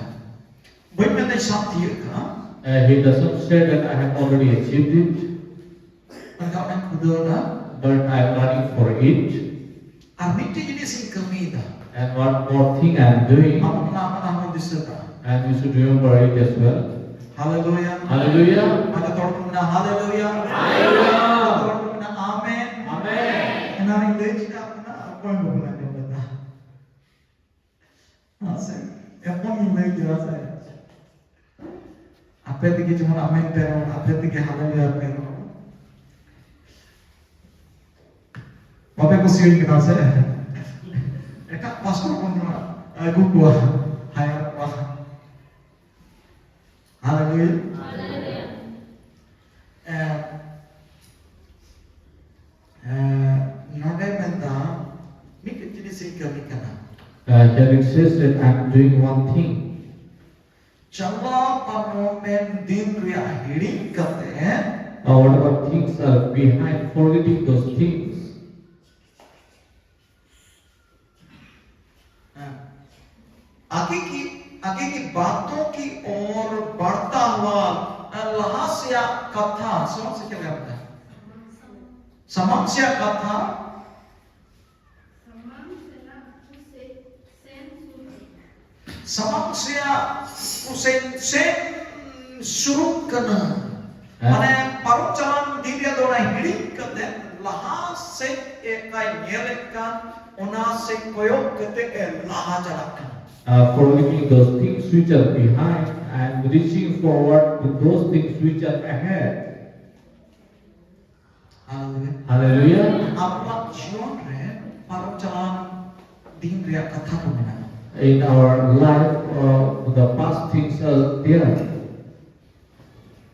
ᱵᱟᱹᱧ ᱢᱮᱱᱫᱟ ᱥᱟᱵ ᱛᱤᱭᱟᱹᱜ ᱠᱟᱱᱟ᱾ Uh, he doesn't say that I have already achieved it, ᱢᱮᱱᱠᱷᱟᱱ ᱚᱱᱟᱧ ᱠᱷᱩᱫᱟᱹᱣ ᱮᱫᱟ᱾ But I am running for it. ᱟᱨ ᱢᱤᱫᱴᱮᱡ ᱡᱤᱱᱤᱥ ᱤᱧ ᱠᱟᱹᱢᱤᱭᱮᱫᱟ᱾ And one more thing I am doing. ᱟᱵᱚ ᱚᱱᱟ, ᱚᱱᱟ ᱦᱚᱸ ᱫᱤᱥᱟᱹ ᱠᱟᱜᱼᱟ᱾ And you should remember it as well. ᱦᱟᱞᱮᱞᱩᱭᱟ᱾ ᱦᱟᱞᱮᱞᱩᱭᱟ᱾ ᱟᱨ ᱡᱚᱛᱚ ᱦᱚᱲ ᱠᱚ ᱢᱮᱱᱟ, "ᱦᱟᱞᱮᱞᱩᱭᱟ᱾" ᱦᱟᱞᱮᱞᱩᱭᱟ᱾ ᱡᱚᱛᱚ ᱦᱚᱲ ᱠᱚ ᱢᱮᱱᱟ, "ᱟᱢᱮᱱ᱾" ᱟᱢᱮᱱ᱾ ᱮᱱᱟᱝ ᱤᱧ ᱞᱟᱹᱭ ᱠᱮᱫᱟ, ᱚᱱᱟ ᱚᱠᱚᱭ ᱦᱚᱸ ᱵᱟᱵᱚᱱ ᱟᱸᱡᱚᱢ ᱞᱮᱫᱟ᱾ ᱦᱮᱸ ᱥᱮ? ᱮᱢᱚᱱ ᱤᱧ ᱞᱟᱹᱭ ᱠᱮᱫᱟ ᱥᱮ᱾ ᱟᱯᱮ ᱛᱮᱜᱮ ᱡᱮᱢᱚᱱ ᱟᱢᱮᱱ ᱯᱮ ᱨᱚᱲ, ᱟᱯᱮ ᱛᱮᱜᱮ ᱦᱟᱞᱮᱞᱩᱭᱟ ᱯᱮ ᱨᱚᱲ᱾ ᱵᱟᱯᱮ ᱠᱩᱥᱤᱭᱟᱹᱧ ᱠᱟᱱᱟ ᱥᱮ? ᱮᱴᱟᱜ ᱯᱟᱥᱴᱚᱨ ᱵᱚᱱ ᱟᱹᱜᱩ ᱠᱚᱣᱟ, ᱦᱟᱭᱟᱨ ᱠᱚᱣᱟ᱾ ᱦᱟᱞᱮᱞᱩᱭᱟ᱾ ᱮ, ᱮ, ᱱᱚᱰᱮ ᱢᱮᱱᱫᱟ, ᱢᱤᱫᱴᱮᱱ ᱡᱤᱱᱤᱥ ᱤᱧ ᱠᱟᱹᱢᱤ ᱠᱟᱱᱟ᱾ Uh, David says that I'm doing one thing. ᱪᱟᱞᱟᱣ ᱯᱟᱨᱚᱢᱮᱱ ᱫᱤᱱ ᱨᱮᱭᱟᱜ ᱦᱤᱲᱤᱧ ᱠᱟᱛᱮ Uh, whatever things are behind, forgetting those things. ᱟᱜᱮ ᱠᱤ ᱟᱜᱮ ᱠᱤ ᱵᱟᱛᱚ ᱠᱤ ᱚᱨ ᱵᱟᱲᱛᱟ ᱦᱩᱣᱟ ᱞᱟᱦᱟ ᱥᱮᱭᱟᱜ ᱠᱟᱛᱷᱟ ᱥᱟᱢᱟᱝ ᱥᱮ ᱪᱮᱫ ᱞᱮᱠᱟ ᱢᱮᱛᱟᱜᱼᱟ? ᱥᱟᱢᱟᱝ ᱥᱮᱭᱟᱜ ᱠᱟᱛᱷᱟ ᱥᱟᱢᱟᱝ ᱥᱮᱭᱟᱜ ᱠᱚ ᱥᱮᱱ ᱥᱮᱱ ᱥᱩᱨᱩᱜ ᱠᱟᱱᱟ᱾ ᱢᱟᱱᱮ ᱯᱟᱨᱚᱢ ᱪᱟᱞᱟᱣ ᱫᱤᱱ ᱨᱮᱭᱟᱜ ᱫᱚ ᱚᱱᱟ ᱦᱤᱲᱤᱧ ᱠᱟᱛᱮ ᱞᱟᱦᱟ ᱥᱮᱫ ᱮ ᱠᱟᱭ ᱧᱮᱞᱮᱫ ᱠᱟᱱ ᱚᱱᱟ ᱥᱮᱫ ᱠᱚᱭᱚᱜ ᱠᱟᱛᱮ ᱮ ᱞᱟᱦᱟ ᱪᱟᱞᱟᱜ ᱠᱟᱱᱟ᱾ Uh, forgetting those things which are behind and reaching forward to those things which are ahead. Hallelujah. Hallelujah. ᱟᱵᱚᱣᱟᱜ ᱡᱤᱭᱚᱱ ᱨᱮ ᱯᱟᱨᱚᱢ ᱪᱟᱞᱟᱣ ᱫᱤᱱ ᱨᱮᱭᱟᱜ ᱠᱟᱛᱷᱟ ᱠᱚ ᱢᱮᱱᱟᱜᱼᱟ᱾ In our life, uh, the past things are there.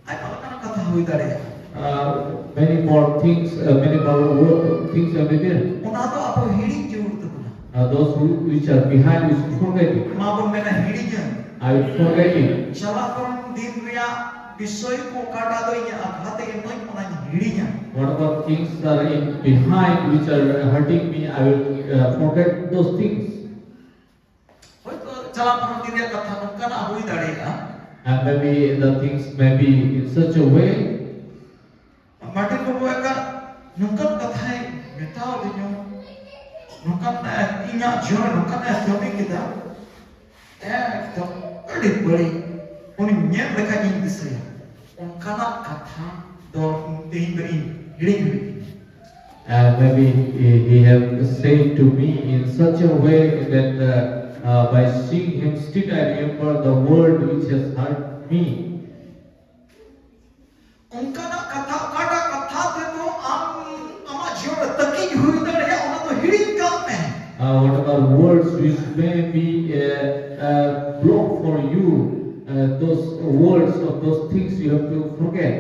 ᱟᱭᱢᱟ ᱞᱮᱠᱟᱱᱟᱜ ᱠᱟᱛᱷᱟ ᱦᱩᱭ ᱫᱟᱲᱮᱭᱟᱜᱼᱟ᱾ Uh, many more things, uh, many more wo- things are there. ᱚᱱᱟ ᱫᱚ ᱟᱵᱚ ᱦᱤᱲᱤᱧ ᱡᱟᱹᱨᱩᱲ ᱛᱟᱵᱚᱱᱟ᱾ Uh, those who, which are behind is forgetting. ᱢᱟ ᱵᱚᱱ ᱢᱮᱱᱟ ᱦᱤᱲᱤᱧᱟ᱾ I will forgetting. ᱪᱟᱞᱟᱣ ᱯᱟᱨᱚᱢ ᱫᱤᱱ ᱨᱮᱭᱟᱜ ᱵᱤᱥᱚᱭ ᱠᱚ ᱚᱠᱟᱴᱟᱜ ᱫᱚ ᱤᱧᱟᱹᱜ ᱟᱜᱷᱟᱛ ᱮ ᱮᱢᱟᱹᱧ ᱚᱱᱟᱧ ᱦᱤᱲᱤᱧᱟ᱾ Whatever things are in behind which are hurting me, I will uh, forget those things. ᱦᱳᱭᱛᱳ ᱪᱟᱞᱟᱣ ᱯᱟᱨᱚᱢ ᱫᱤᱱ ᱨᱮᱭᱟᱜ ᱠᱟᱛᱷᱟ ᱱᱚᱝᱠᱟᱱᱟᱜ ᱦᱩᱭ ᱫᱟᱲᱮᱭᱟᱜᱼᱟ᱾ And maybe the things may be in such a way. Martin ᱵᱟᱵᱩ ᱮᱠᱟ ᱱᱚᱝᱠᱟᱱ ᱠᱟᱛᱷᱟᱭ ᱢᱮᱛᱟᱣ ᱫᱤᱧᱟ, ᱱᱚᱝᱠᱟᱱ ᱮ, ᱤᱧᱟᱹᱜ ᱡᱤᱭᱚᱱ ᱨᱮ ᱱᱚᱝᱠᱟᱱ ᱮ ᱠᱟᱹᱢᱤ ᱠᱮᱫᱟ, ᱮᱠᱫᱚᱢ ᱟᱹᱰᱤ ᱵᱟᱹᱲᱤᱡ᱾ ᱩᱱᱤ ᱧᱮᱞ ᱞᱮᱠᱷᱟᱡ ᱤᱧ ᱫᱤᱥᱟᱹᱭᱟ᱾ ᱚᱱᱠᱟᱱᱟᱜ ᱠᱟᱛᱷᱟ ᱫᱚ ᱛᱮᱦᱮᱧ ᱫᱚ ᱤᱧ ᱦᱤᱲᱤᱧ ᱦᱤᱲᱤᱧ᱾ And maybe he, he have said to me in such a way that uh, uh, by seeing him still I remember the word which has hurt me. ᱚᱱᱠᱟᱱᱟᱜ ᱠᱟᱛᱷᱟ, ᱚᱠᱟᱴᱟᱜ ᱠᱟᱛᱷᱟ ᱛᱮᱫᱚ ᱟᱢ ᱟᱢᱟᱜ ᱡᱤᱭᱚᱱ ᱨᱮ ᱛᱟᱹᱠᱤᱡ ᱦᱩᱭ ᱫᱟᱲᱮᱭᱟᱜᱼᱟ, ᱚᱱᱟ ᱫᱚ ᱦᱤᱲᱤᱧ ᱠᱟᱜ ᱢᱮ᱾ Uh, whatever words which may be a, a block for you, uh, those words or those things you have to forget.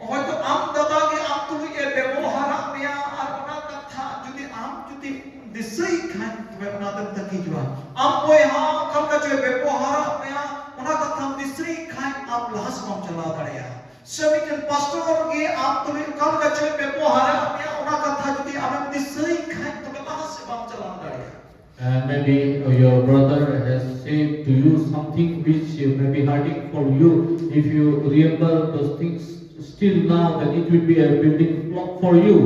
ᱦᱚᱭᱛᱚ ᱟᱢ ᱫᱟᱫᱟ ᱜᱮ ᱟᱢ ᱛᱩᱞᱩᱡ ᱮ ᱵᱮᱵᱚᱦᱟᱨᱟᱜ ᱢᱮᱭᱟ ᱟᱨ ᱚᱱᱟ ᱠᱟᱛᱷᱟ ᱡᱩᱫᱤ ᱟᱢ ᱡᱩᱫᱤ ᱫᱤᱥᱟᱹᱭ ᱠᱷᱟᱱ ᱛᱚᱵᱮ ᱚᱱᱟ ᱛᱟᱹᱠᱤᱡᱚᱜᱼᱟ᱾ ᱟᱢ ᱵᱚᱭᱦᱟ ᱚᱠᱟ ᱞᱮᱠᱟ ᱪᱚᱭ ᱵᱮᱵᱚᱦᱟᱨᱟᱫ ᱢᱮᱭᱟ, ᱚᱱᱟ ᱠᱟᱛᱷᱟᱢ ᱫᱤᱥᱟᱹᱭ ᱠᱷᱟᱱ ᱟᱢ ᱞᱟᱦᱟ ᱥᱮᱫ ᱵᱟᱢ ᱪᱟᱞᱟᱣ ᱫᱟᱲᱮᱭᱟᱜᱼᱟ᱾ ᱥᱮ ᱢᱤᱫᱴᱮᱱ ᱯᱟᱥᱴᱚᱨ ᱜᱮ ᱟᱢ ᱛᱩᱞᱩᱡ ᱚᱠᱟ ᱞᱮᱠᱟ ᱪᱚᱭ ᱵᱮᱵᱚᱦᱟᱨᱟᱫ ᱢᱮᱭᱟ, ᱚᱱᱟ ᱠᱟᱛᱷᱟ ᱡᱩᱫᱤ ᱟᱢᱮᱢ ᱫᱤᱥᱟᱹᱭ ᱠᱷᱟᱱ, ᱛᱚᱵᱮ ᱞᱟᱦᱟ ᱥᱮᱫ ᱵᱟᱢ ᱪᱟᱞᱟᱣ ᱫᱟᱲᱮᱭᱟᱜᱼᱟ᱾ And maybe your brother has said to you something which may be hurting for you. If you remember those things still now, then it will be a building block for you.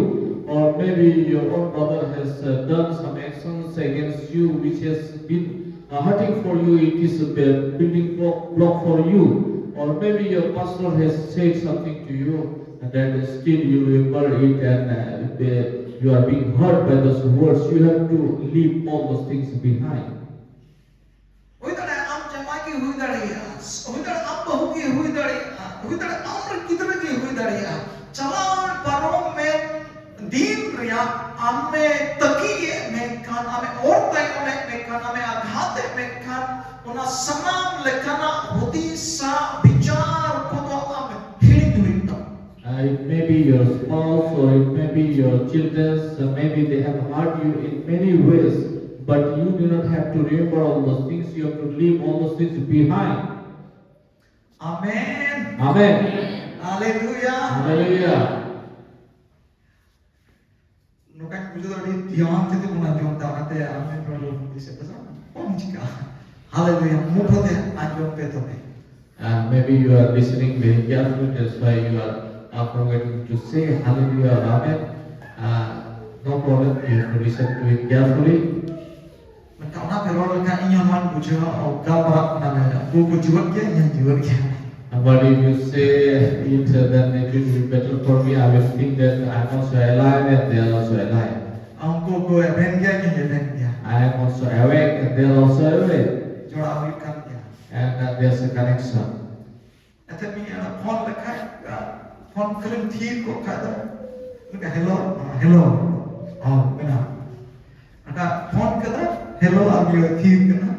Or maybe your own brother has uh, done some actions against you which has been uh, hurting for you. It is a bu- building block, block for you. Or maybe your pastor has said something to you and that still you remember it and uh, you are being hurt by those words. You have to leave all those things behind. ᱦᱩᱭ ᱫᱟᱲᱮᱭᱟᱜᱼᱟ ᱟᱢ ᱡᱟᱶᱟᱭ ᱜᱮ ᱦᱩᱭ ᱫᱟᱲᱮᱭᱟᱜᱼᱟ, ᱦᱩᱭ ᱫᱟᱲᱮᱭᱟᱜᱼᱟ ᱟᱢ ᱵᱟᱹᱦᱩ ᱜᱮ ᱦᱩᱭ ᱫᱟᱲᱮᱭᱟᱜᱼᱟ, ᱦᱩᱭ ᱫᱟᱲᱮᱭᱟᱜᱼᱟ ᱟᱢ ᱨᱮᱱ ᱜᱤᱫᱽᱨᱟᱹ ᱜᱮ ᱦᱩᱭ ᱫᱟᱲᱮᱭᱟᱜᱼᱟ᱾ ᱪᱟᱞᱟᱣ ᱯᱟᱨᱚᱢ ᱢᱮ ᱫᱤᱱ ᱨᱮᱭᱟᱜ ᱟᱢᱮ ᱛᱟᱹᱠᱤᱡ ᱮᱫ ᱢᱮ ᱠᱷᱟᱱ, ᱟᱢᱮ ᱚᱨ ᱛᱟᱭᱚᱢ ᱮᱫ ᱢᱮ ᱠᱷᱟᱱ, ᱟᱢᱮ ᱟᱜᱷᱟᱛ ᱮᱫ ᱢᱮ ᱠᱷᱟᱱ, ᱚᱱᱟ ᱥᱟᱱᱟᱢ ᱞᱮᱠᱟᱱᱟᱜ ᱦᱩᱫᱤᱥ ᱥᱟᱶ ᱵᱤᱪᱟᱨ ᱠᱚᱫᱚ ᱟᱢ ᱦᱤᱲᱤᱧ ᱦᱩᱭᱩᱜ ᱛᱟᱢᱟ᱾ Uh, it may be your spouse or it may be your children, uh, maybe they have hurt you in many ways, but you do not have to remember all those things, you have to leave all those things behind. Amen. Amen. Hallelujah. Hallelujah. ᱱᱚᱝᱠᱟᱧ ᱵᱩᱡᱷᱟᱹᱣ ᱫᱟ ᱟᱹᱰᱤ ᱫᱷᱮᱭᱟᱱ ᱛᱮᱜᱮ ᱵᱚᱱ ᱟᱸᱡᱚᱢ ᱫᱟ, ᱚᱱᱟᱛᱮ ᱟᱢᱮ ᱨᱚᱲ ᱫᱤᱥᱟᱹ ᱠᱟᱫᱟ ᱵᱟᱢ ᱪᱤᱠᱟᱹᱜᱼᱟ᱾ Hallelujah. ᱢᱩᱴᱷᱟᱹ ᱛᱮ ᱟᱸᱡᱚᱢ ᱯᱮ ᱛᱚᱵᱮ᱾ And maybe you are listening very carefully, that's why you are not forgetting to say hallelujah or amen. Uh, no problem, you have to listen to it carefully. ᱢᱮᱱᱠᱷᱟᱱ ᱚᱱᱟ ᱯᱮ ᱨᱚᱲ ᱞᱮᱠᱷᱟᱱ ᱤᱧ ᱦᱚᱸ ᱱᱚᱣᱟᱧ ᱵᱩᱡᱷᱟᱹᱣᱟ, ᱚ, ᱜᱟᱞᱢᱟᱨᱟᱜ ᱠᱟᱱᱟ ᱞᱮ, ᱩᱱᱠᱩ ᱠᱚ ᱡᱩᱣᱟᱹᱫ ᱜᱮᱭᱟ, ᱤᱧ ᱦᱚᱸ ᱡᱩᱣᱟᱹᱫ ᱜᱮᱭᱟ᱾ But if you say it, uh, then it will be better for me. I will think that I am also alive and they are also alive. ᱩᱱᱠᱩ ᱠᱚ ᱮᱵᱷᱮᱱ ᱜᱮᱭᱟ, ᱤᱧ ᱦᱚᱸᱧ ᱮᱵᱷᱮᱱ ᱜᱮᱭᱟ᱾ I am also awake and they are also awake. ᱡᱚᱲᱟᱣ ᱦᱩᱭᱩᱜ ᱠᱟᱱ ᱜᱮᱭᱟ᱾ And uh, there's a connection. ᱮᱱᱛᱮ ᱢᱤᱫ ᱦᱚᱲ ᱯᱷᱳᱱ ᱞᱮᱠᱷᱟᱡ, ᱯᱷᱳᱱ ᱠᱷᱟᱹᱞᱤᱢ ᱛᱷᱤᱨ ᱠᱚᱜ ᱠᱷᱟᱡ ᱫᱚ, ᱞᱮᱠᱟ, hello, hello, ᱦᱚᱸ, ᱢᱮᱱᱟᱜᱼᱟ᱾ ᱚᱱᱠᱟ ᱯᱷᱳᱱ ᱠᱮᱫᱟ, hello, ᱟᱨ ᱢᱤᱫ ᱦᱚᱲ ᱛᱷᱤᱨ ᱠᱟᱱᱟ,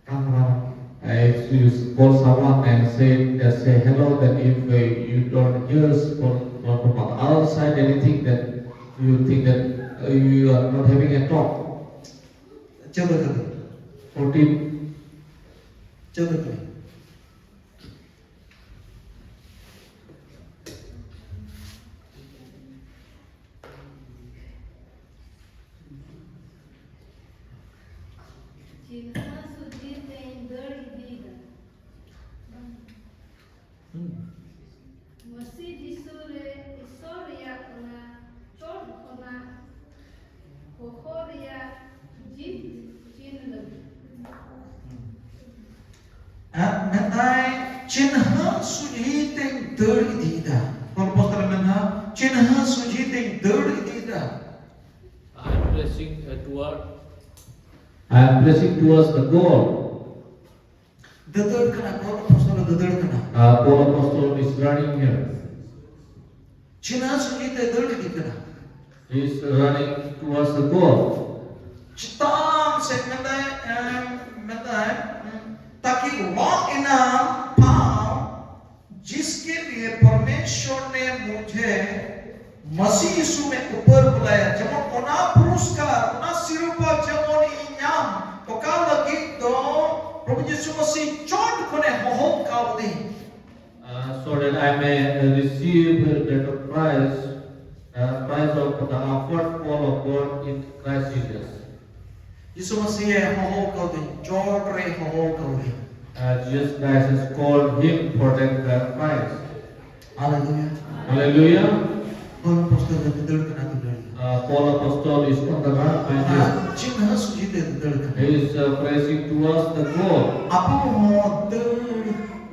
ᱜᱟᱞᱢᱟᱨᱟᱣ᱾ Uh, if you call someone and say, uh, say hello, then if uh, you don't hear for, for from the other side anything, then you think that uh, you are not having a talk. ᱪᱳᱫᱚ ᱠᱟᱫᱮ᱾ Fourteen. ᱪᱳᱫᱚ ᱠᱟᱫᱮ᱾ ᱪᱤᱱᱦᱟᱹ ᱥᱚᱡᱷᱮ ᱛᱮᱧ ᱫᱟᱹᱲ ᱤᱫᱤᱭᱮᱫᱟ᱾ ᱦᱩᱸ᱾ ᱢᱟᱹᱥᱤ ᱡᱤᱥᱩ ᱨᱮ ᱤᱥᱚᱨ ᱨᱮᱭᱟᱜ ᱚᱱᱟ ᱪᱚᱴ ᱠᱷᱚᱱᱟᱜ ᱦᱚᱦᱚ ᱨᱮᱭᱟᱜ ᱡᱤᱫ ᱪᱤᱱ ᱞᱟᱹᱜᱤᱫ᱾ ᱦᱩᱸ᱾ ᱟᱨ ᱢᱮᱱᱫᱟᱭ, ᱪᱤᱱᱦᱟᱹ ᱥᱚᱡᱷᱮ ᱛᱮᱧ ᱫᱟᱹᱲ ᱤᱫᱤᱭᱮᱫᱟ᱾ ᱯᱚᱞ ᱯᱚᱥᱛᱚᱞ ᱢᱮᱱᱫᱟ, ᱪᱤᱱᱦᱟᱹ ᱥᱚᱡᱷᱮ ᱛᱮᱧ ᱫᱟᱹᱲ ᱤᱫᱤᱭᱮᱫᱟ᱾ I am pressing, uh, toward. I am pressing towards the goal. ᱫᱟᱹᱫᱟᱹᱲ ᱠᱟᱱᱟ, ᱯᱚᱞ ᱟᱯᱚᱥᱛᱚᱞ ᱮ ᱫᱟᱹᱫᱟᱹᱲ ᱠᱟᱱᱟ᱾ Uh, Paul Apostle is running here. ᱪᱤᱱᱦᱟᱹ ᱥᱚᱡᱷᱮ ᱛᱮ ᱫᱟᱹᱲ ᱤᱫᱤ ᱠᱟᱱᱟ᱾ He is running towards the goal. ᱪᱮᱛᱟᱱ ᱥᱮᱫ ᱢᱮᱱᱫᱟᱭ, ᱮᱢ, ᱢᱮᱱᱫᱟᱭ, ᱮᱢ, ताकि वह इनाम पाऊं जिसके लिए परमेश्वर ने मुझे ᱢᱟᱹᱥᱤ ᱭᱤᱥᱩ ᱢᱮ ᱩᱯᱟᱹᱨ ᱵᱚᱞᱟᱭᱟ, ᱡᱮᱢᱚᱱ ᱚᱱᱟ ᱯᱩᱨᱚᱥᱠᱟᱨ, ᱚᱱᱟ ᱥᱤᱨᱯᱟᱹ ᱡᱮᱢᱚᱱ ᱤᱧ ᱧᱟᱢ, ᱚᱠᱟ ᱞᱟᱹᱜᱤᱫ ᱫᱚ ᱯᱨᱚᱵᱷᱩ ᱡᱤᱥᱩ ᱢᱟᱹᱥᱤ ᱪᱚᱴ ᱠᱷᱚᱱᱮ ᱦᱚᱦᱚ ᱠᱟᱣᱫᱤᱧ᱾ Uh, so that I may, uh, receive the prize, uh, prize of the upward call of God in Christ Jesus. ᱡᱤᱥᱩ ᱢᱟᱹᱥᱤ ᱮ ᱦᱚᱦᱚ ᱠᱟᱣᱫᱤᱧ, ᱪᱚᱴ ᱨᱮ ᱦᱚᱦᱚ ᱠᱟᱣᱫᱤᱧ᱾ Uh, Jesus Christ has called him for that, uh, prize. Hallelujah. Hallelujah. ᱯᱚᱞ ᱟᱯᱚᱥᱛᱚᱞ ᱫᱚ ᱫᱟᱹᱫᱟᱹᱲ ᱠᱟᱱᱟ, ᱫᱟᱹᱫᱟᱹᱲ ᱠᱟᱱᱟ᱾ Uh, Paul Apostle is on the run right here. ᱟᱨ ᱪᱤᱱᱦᱟᱹ ᱥᱚᱡᱷᱮ ᱛᱮ ᱫᱟᱹᱫᱟᱹᱲ ᱠᱟᱱᱟ᱾ He is, uh, pressing towards the goal. ᱟᱵᱚ ᱦᱚᱸ ᱫᱟᱹᱲ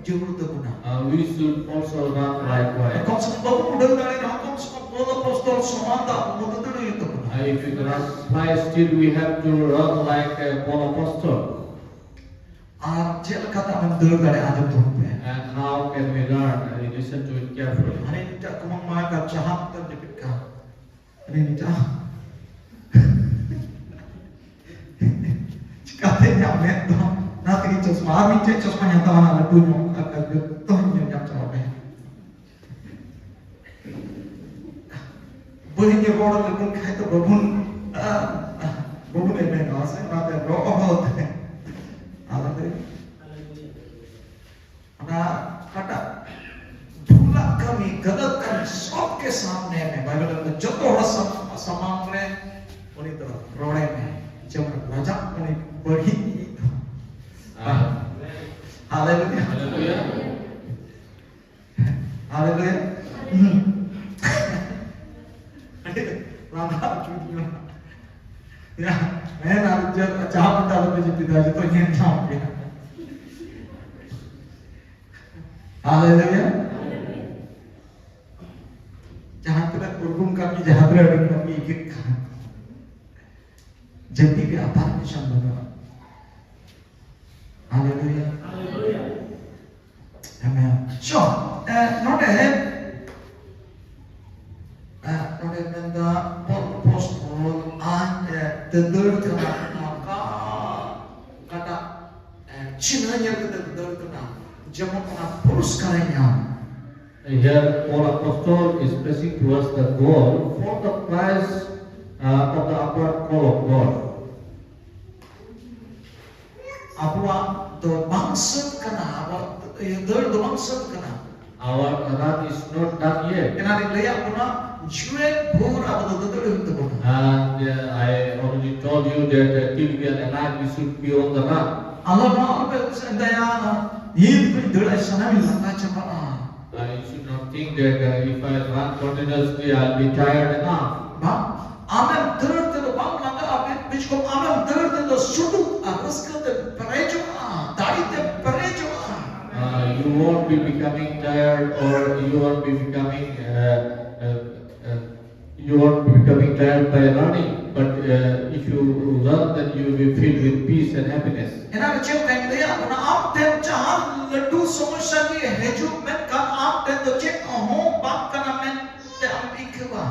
ᱡᱟᱹᱨᱩᱲ ᱛᱟᱵᱚᱱᱟ᱾ Uh, we should also run likewise. ᱠᱚᱢ ᱥᱮ ᱠᱚᱢ ᱵᱟᱵᱚᱱ ᱩᱰᱟᱹᱣ ᱫᱟᱲᱮ ᱨᱮᱦᱚᱸ, ᱠᱚᱢ ᱥᱮ ᱠᱚᱢ ᱯᱚᱞ ᱟᱯᱚᱥᱛᱚᱞ ᱥᱚᱢᱟᱱ ᱫᱚ ᱟᱵᱚ ᱦᱚᱸ ᱫᱟᱹᱫᱟᱹᱲ ᱦᱩᱭᱩᱜ ᱛᱟᱵᱚᱱᱟ᱾ Uh, if you cannot fly, still we have to run like, uh, Paul Apostle. ᱟᱨ ᱪᱮᱫ ᱞᱮᱠᱟᱛᱮ ᱟᱢᱮᱢ ᱫᱟᱹᱲ ᱫᱟᱲᱮᱭᱟᱜᱼᱟ, ᱟᱸᱡᱚᱢ ᱛᱟᱵᱚᱱ ᱯᱮ᱾ And how can we run? Uh, listen to it carefully. ᱦᱟᱱᱮ ᱢᱤᱫᱴᱟᱜ ᱠᱩᱢᱟᱹᱝ ᱢᱟ ᱠᱟᱱ ᱪᱟᱦᱟᱵ ᱛᱮ ᱡᱟᱹᱯᱤᱫ ᱠᱟᱜᱼᱟ᱾ ᱦᱟᱱᱮ ᱢᱤᱫᱴᱟᱜ᱾ ᱪᱤᱠᱟᱛᱮ ᱧᱟᱢ ᱢᱮᱫ ᱫᱚ? ᱚᱱᱟ ᱛᱮᱜᱮ ᱪᱚᱥᱢᱟ, ᱟᱨ ᱢᱤᱫᱴᱮᱡ ᱪᱚᱥᱢᱟᱧ ᱦᱟᱛᱟᱣᱟ, ᱚᱱᱟ ᱞᱟᱹᱴᱩ ᱧᱚᱜ, ᱟᱨ ᱡᱚᱛᱚᱧ ᱧᱮᱞ ᱧᱟᱢ ᱪᱟᱵᱟ ᱢᱮ᱾ ᱵᱟᱹᱧ ᱨᱚᱲ ᱞᱮᱵᱚᱱ ᱠᱷᱟᱡ ᱫᱚ ᱵᱟᱵᱚᱱ, ᱟ, ᱟ, ᱵᱟᱵᱚᱱ ᱮᱢᱮᱫᱟ ᱥᱮ, ᱚᱱᱟᱛᱮ ᱨᱚᱲ ᱦᱚᱸ ᱛᱮ ᱟᱞᱟᱫᱟ ᱚᱱᱟ ᱚᱠᱟᱴᱟᱜ ᱵᱷᱩᱞᱟᱜ ᱠᱟᱹᱢᱤ, ᱜᱟᱞᱟᱛ ᱠᱟᱹᱢᱤ, ᱥᱚᱵ ᱠᱮ ᱥᱟᱢᱱᱮ ᱢᱮ᱾ ᱵᱟᱭᱵᱮᱞ ᱨᱮ ᱡᱚᱛᱚ ᱦᱚᱲ ᱥᱟᱢ-, ᱥᱟᱢᱟᱝ ᱨᱮ ᱩᱱᱤ ᱫᱚ ᱨᱚᱲᱮ ᱢᱮ, ᱡᱮᱢᱚᱱ ᱞᱟᱡᱟᱜ ᱩᱱᱤ ᱵᱟᱹᱲᱤᱡ ᱤᱡ ᱫᱚ᱾ ᱦᱟᱞᱮᱞᱩᱭᱟ᱾ ᱦᱟᱞᱮᱞᱩᱭᱟ᱾ ᱦᱟᱞᱮᱞᱩᱭᱟ᱾ ᱦᱩᱸ᱾ ᱟᱹᱰᱤ ᱞᱟᱸᱫᱟ ᱦᱚᱪᱚᱭᱮᱫᱤᱧᱟ᱾ ᱭᱟ, ᱢᱮᱱ ᱟᱨ ᱡᱟᱦᱟᱸ ᱯᱮ ᱫᱟᱞ ᱯᱮ ᱡᱟᱹᱯᱤᱫᱟ, ᱡᱚᱛᱚ ᱧᱮᱞ ᱧᱟᱢ ᱜᱮᱭᱟ᱾ ᱦᱟᱞᱮᱞᱩᱭᱟ᱾ ᱡᱟᱦᱟᱸ ᱛᱤᱱᱟᱹᱜ ᱩᱨᱜᱩᱢ ᱠᱟᱹᱢᱤ, ᱡᱟᱦᱟᱸ ᱛᱤᱱᱟᱹᱜ ᱩᱰᱩᱝ ᱠᱟᱹᱢᱤ ᱤᱠᱟᱹᱜ ᱠᱟᱱᱟ, ᱡᱟᱹᱯᱤᱫ ᱨᱮᱭᱟᱜ permission ᱵᱟᱹᱱᱩᱜᱼᱟ᱾ ᱦᱟᱞᱮᱞᱩᱭᱟ᱾ ᱟᱢᱮᱱ᱾ So, ᱮ, ᱱᱚᱰᱮ, ᱮ, ᱱᱚᱰᱮ ᱢᱮᱱᱫᱟ, ᱯᱚᱞ ᱟᱯᱚᱥᱛᱚᱞ ᱟᱡ, ᱮ, ᱫᱟᱹᱫᱟᱹᱲ ᱠᱟᱱᱟ, ᱱᱚᱝᱠᱟ ᱚᱠᱟᱴᱟᱜ, ᱮ, ᱪᱤᱱᱦᱟᱹ ᱧᱮᱞ ᱠᱟᱛᱮ ᱫᱟᱹᱫᱟᱹᱲ ᱠᱟᱱᱟ, ᱡᱮᱢᱚᱱ ᱚᱱᱟ ᱯᱩᱨᱚᱥᱠᱟᱨᱮ ᱧᱟᱢ᱾ Here, Paul Apostle is pressing towards the goal for the prize, uh, of the upward call of God. ᱟᱵᱚᱣᱟᱜ ᱫᱚ ᱵᱟᱝ ᱥᱟᱹᱛ ᱠᱟᱱᱟ, ᱟᱵᱚᱣᱟᱜ ᱤᱭᱟᱹ ᱫᱟᱹᱲ ᱫᱚ ᱵᱟᱝ ᱥᱟᱹᱛ ᱠᱟᱱᱟ᱾ Our run is not done yet. ᱮᱱᱟᱱ ᱤᱧ ᱞᱟᱹᱭᱟᱫ ᱵᱚᱱᱟ, ᱡᱩᱣᱟᱹᱱ ᱵᱷᱳᱨ ᱟᱵᱚ ᱫᱚ ᱫᱟᱹᱫᱟᱹᱲ ᱦᱩᱭᱩᱜ ᱛᱟᱵᱚᱱᱟ᱾ And, uh, I already told you that, uh, till we are alive, we should be on the run. ᱟᱞᱚ ᱱᱚᱣᱟ ᱟᱞᱚᱯᱮ ᱪᱤᱱᱛᱟᱹᱭᱟ, ᱱᱤᱛ ᱠᱷᱚᱱ ᱫᱟᱹᱲ ᱥᱟᱱᱟᱢᱤᱧ ᱞᱟᱸᱜᱟ ᱪᱟᱵᱟᱜᱼᱟ᱾ Uh, you should not think that, uh, if I run continuously, I'll be tired enough. ᱵᱟᱝ, ᱟᱢᱮᱢ ᱫᱟᱹᱲ ᱛᱮᱫᱚ ᱵᱟᱢ ᱞᱟᱸᱜᱟᱜᱼᱟ, ᱢᱮᱱ ᱵᱤᱪᱠᱚᱢ ᱟᱢᱮᱢ ᱫᱟᱹᱲ ᱛᱮᱫᱚ ᱥᱩᱰᱩᱠ ᱟᱨ ᱨᱟᱹᱥᱠᱟᱹ ᱛᱮᱢ ᱯᱮᱨᱮᱡᱚᱜᱼᱟ, ᱫᱟᱲᱮ ᱛᱮᱢ ᱯᱮᱨᱮᱡᱚᱜᱼᱟ᱾ Uh, you won't be becoming tired or you won't be becoming, uh, uh, uh, you won't be becoming tired by running, but, uh, if you run, then you will be filled with peace and happiness. ᱮᱱᱟᱱ ᱪᱮᱫ ᱞᱮᱠᱟᱧ ᱞᱟᱹᱭᱟ, ᱚᱱᱟ ᱟᱢ ᱴᱷᱮᱱ ᱡᱟᱦᱟᱸ ᱞᱟᱹᱴᱩ ᱥᱚᱢᱚᱥᱥᱟ ᱜᱮ ᱦᱤᱡᱩᱜ, ᱢᱮᱱᱠᱷᱟᱱ ᱟᱢ ᱴᱷᱮᱱ ᱫᱚ ᱪᱮᱫ ᱦᱚᱸ ᱵᱟᱝ ᱠᱟᱱᱟ ᱢᱮᱱᱛᱮ ᱟᱢ ᱟᱹᱭᱠᱟᱹᱣᱟ,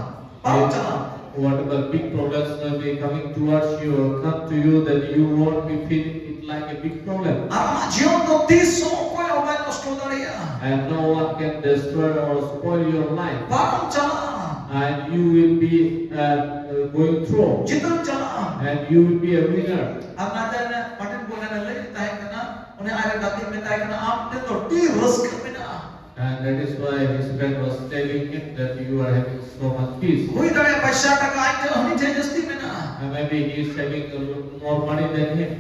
ᱵᱟᱢ ᱪᱟᱞᱟᱜᱼᱟ᱾ Whatever big problems may be coming towards you or come to you, then you won't be feeling it like a big problem. ᱟᱨ ᱟᱢᱟᱜ ᱡᱤᱭᱚᱱ ᱫᱚ ᱛᱤᱥ ᱦᱚᱸ ᱚᱠᱚᱭ ᱦᱚᱸ ᱵᱟᱭ ᱱᱚᱥᱴᱚ ᱫᱟᱲᱮᱭᱟᱜᱼᱟ᱾ And no one can destroy or spoil your life. ᱯᱟᱨᱚᱢ ᱪᱟᱞᱟᱜᱼᱟ᱾ And you will be, uh, going through. ᱡᱤᱛᱟᱹᱣ ᱪᱟᱞᱟᱜᱼᱟ᱾ and you will be a winner. ᱟᱨ ᱚᱱᱟᱛᱮ ᱚᱱᱮ ᱢᱟᱨᱴᱤᱱ ᱵᱚᱭᱞᱟᱨ ᱮ ᱞᱟᱹᱭ ᱛᱟᱦᱮᱸ ᱠᱟᱱᱟ, ᱚᱱᱮ ᱟᱡ ᱨᱮᱱ ᱜᱟᱛᱮ ᱢᱮᱛᱟᱭ ᱠᱟᱱᱟ, "ᱟᱢ ᱴᱷᱮᱱ ᱫᱚ ᱟᱹᱰᱤ ᱨᱟᱹᱥᱠᱟᱹ ᱢᱮᱱᱟᱜᱼᱟ." And that is why his friend was telling him that you are having so much peace. ᱦᱩᱭ ᱫᱟᱲᱮᱭᱟᱜᱼᱟ ᱯᱚᱭᱥᱟ ᱴᱟᱠᱟ ᱟᱡ ᱴᱷᱮᱱ, ᱩᱱᱤ ᱴᱷᱮᱱ ᱡᱟᱹᱥᱛᱤ ᱢᱮᱱᱟᱜᱼᱟ᱾ And maybe he is having a lot more money than him.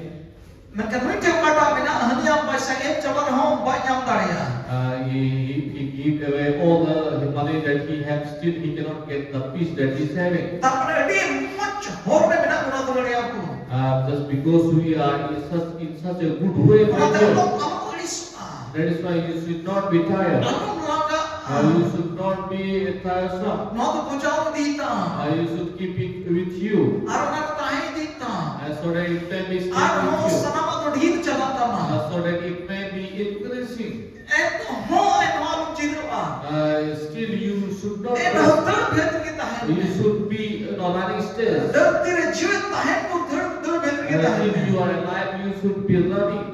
ᱢᱮᱱᱠᱷᱟᱱ ᱱᱩᱭ ᱴᱷᱮᱱ ᱚᱠᱟᱴᱟᱜ ᱢᱮᱱᱟᱜᱼᱟ, ᱦᱟᱹᱱᱤ ᱟᱢ ᱯᱚᱭᱥᱟ ᱮᱢ ᱪᱟᱵᱟ ᱨᱮᱦᱚᱸ ᱵᱟᱭ ᱧᱟᱢ ᱫᱟᱲᱮᱭᱟᱜᱼᱟ᱾ Uh, he, he, he give away all the money that he has, still he cannot get the peace that he is having. ᱛᱟᱨᱢᱟᱱᱮ ᱟᱹᱰᱤ ᱢᱚᱡᱽ ᱦᱚᱨ ᱨᱮ ᱢᱮᱱᱟᱜ ᱵᱚᱱᱟ ᱫᱩᱞᱟᱹᱲᱤᱭᱟᱹ ᱠᱚ᱾ Uh, just because we are in such, in such a good way, my ᱚᱱᱟᱛᱮ dear. ᱟᱞᱚᱢ ᱟᱞᱚᱢ ᱟᱹᱲᱤᱥᱚᱜᱼᱟ᱾ That is why you should not be tired. ᱟᱞᱚᱢ ᱞᱟᱸᱜᱟᱜᱼᱟ᱾ Uh, you should not be tiresome. ᱱᱚᱣᱟ ᱫᱚ ᱵᱚᱡᱟᱣ ᱤᱫᱤᱭ ᱛᱟᱢ᱾ Uh, you should keep it with you. ᱟᱨ ᱚᱱᱟ ᱫᱚ ᱛᱟᱦᱮᱸ ᱤᱫᱤᱜ ᱛᱟᱢ᱾ Uh, so that it may be stay ᱟᱨᱦᱚᱸ with you. ᱥᱟᱱᱟᱢᱟᱜ ᱫᱚ ᱰᱷᱮᱨ ᱪᱟᱞᱟᱜ ᱛᱟᱢᱟ᱾ Uh, so that it may be increasing. ᱮᱱᱦᱚᱸ ᱱᱚᱣᱟ ᱟᱞᱚᱢ ᱡᱤᱨᱟᱹᱜᱼᱟ᱾ Uh, still you should not ᱮᱱᱦᱚᱸ rest. ᱫᱟᱹᱲ ᱵᱷᱮᱫ ᱨᱮᱜᱮ ᱛᱟᱦᱮᱱ You ᱢᱮ᱾ should be in a running stage. ᱫᱷᱟᱹᱨᱛᱤ ᱨᱮ ᱡᱤᱣᱮᱫ ᱛᱟᱦᱮᱱ ᱵᱷᱳᱨ ᱫᱟᱹᱲ, ᱫᱟᱹᱲ ᱵᱷᱮᱫ ᱨᱮᱜᱮ Uh, ᱛᱟᱦᱮᱱ if ᱢᱮ᱾ you are alive, you should be running.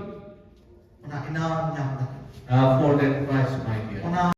ᱚᱱᱟ ᱤᱱᱟᱢ ᱧᱟᱢ ᱞᱟᱹᱜᱤᱫ᱾ Uh, for that prize, my dear. ᱚᱱᱟ